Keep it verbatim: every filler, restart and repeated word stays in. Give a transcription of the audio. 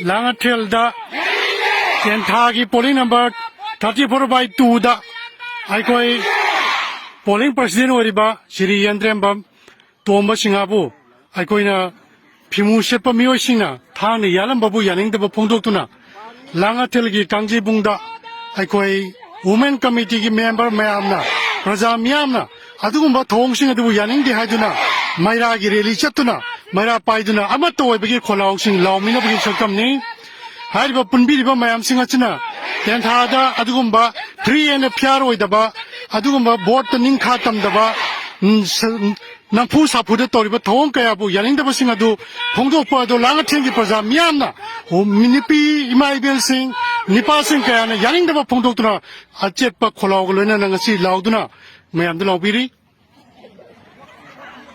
ꯂꯥꯡꯉꯊꯦꯜꯗ ꯇꯦꯟꯊꯥꯒꯤ polling number thirty four by two ꯗ ꯑꯩꯈꯣꯏ polling president ꯑꯣꯏꯔꯤꯕ ꯁ꯭ꯔꯤ ꯌꯦꯟꯗ꯭ꯔꯦꯝꯕꯝ ꯇꯣꯝꯕ ꯁꯤꯡꯍꯕꯨ ꯑꯩꯈꯣꯏꯅ ꯐꯤꯃꯨ ꯁꯦꯠꯄ ꯃꯤꯑꯣꯏꯁꯤꯡꯅ ꯊꯥꯡꯅ ꯌꯥꯜꯂꯝꯕꯕꯨ ꯌꯥꯅꯤꯡꯗꯕ ꯐꯣꯡꯗꯣꯛꯇꯨꯅ ꯂꯥꯡꯉꯊꯦꯜꯒꯤ ꯀꯥꯡꯖꯩꯕꯨꯡꯗ ꯑꯩꯈꯣꯏ women committee ꯒꯤ member ꯃꯌꯥꯝꯅ, ꯄ꯭ꯔꯖꯥ ꯃꯤꯌꯥꯝꯅ ꯑꯗꯨꯒꯨꯝꯕ ꯊꯧꯑꯣꯡꯁꯤꯡ ꯑꯗꯨꯕꯨ ꯌꯥꯅꯤꯡꯗꯦ ꯍꯥꯏꯗꯨꯅ ꯃꯩꯔꯥꯒꯤ rally ꯆꯠꯇꯨꯅ ꯃꯩꯔꯥ ꯄꯥꯏꯗꯨꯅ ꯑꯃꯠꯇ ꯑꯣꯏꯕꯒꯤ ꯈꯣꯜꯂꯥꯎꯁꯤꯡ ꯂꯥꯎꯃꯤꯟꯅꯕꯒꯤ ꯁꯛꯇꯝꯅꯤ꯫ ꯍꯥꯏꯔꯤꯕ ꯄꯨꯟꯕꯤꯔꯤꯕ ꯃꯌꯥꯝꯁꯤꯡ ꯑꯁꯤꯅ ꯇꯦꯟꯊꯥꯗ ꯑꯗꯨꯒꯨꯝꯕ free and fair ꯑꯣꯏꯗꯕ, ꯑꯗꯨꯒꯨꯝꯕ vote ꯇ ꯅꯤꯡꯈꯥ ꯇꯝꯗꯕ, ꯎꯝ, ꯁ-, ꯅꯝꯐꯨ ꯁꯥꯐꯨꯗ ꯇꯧꯔꯤꯕ ꯊꯧꯑꯣꯡ ꯀꯌꯥꯕꯨ ꯌꯥꯅꯤꯡꯗꯕꯁꯤꯡ ꯑꯗꯨ ꯐꯣꯡꯗꯣꯛꯄ ꯑꯗꯨ ꯂꯥꯡꯉꯊꯦꯜꯒꯤ ꯄ꯭ꯔꯖꯥ ꯃꯤꯌꯥꯝꯅ, ꯅꯨꯄꯤ ꯏꯃꯥ ꯏꯕꯦꯜꯁꯤꯡ, ꯅꯤꯄꯥꯁꯤꯡ ꯀꯌꯥꯅ ꯌꯥꯅꯤꯡꯗꯕ ꯐꯣꯡꯗꯣꯛꯇꯨꯅ ꯑꯆꯦꯠꯄ ꯈꯣꯜꯂꯥꯎꯒ ꯂꯣꯏꯅꯅ ꯉꯁꯤ ꯂꯥꯎꯗꯨꯅ ꯃꯌꯥꯝꯗ ꯂꯥꯎꯕꯤꯔꯤ꯫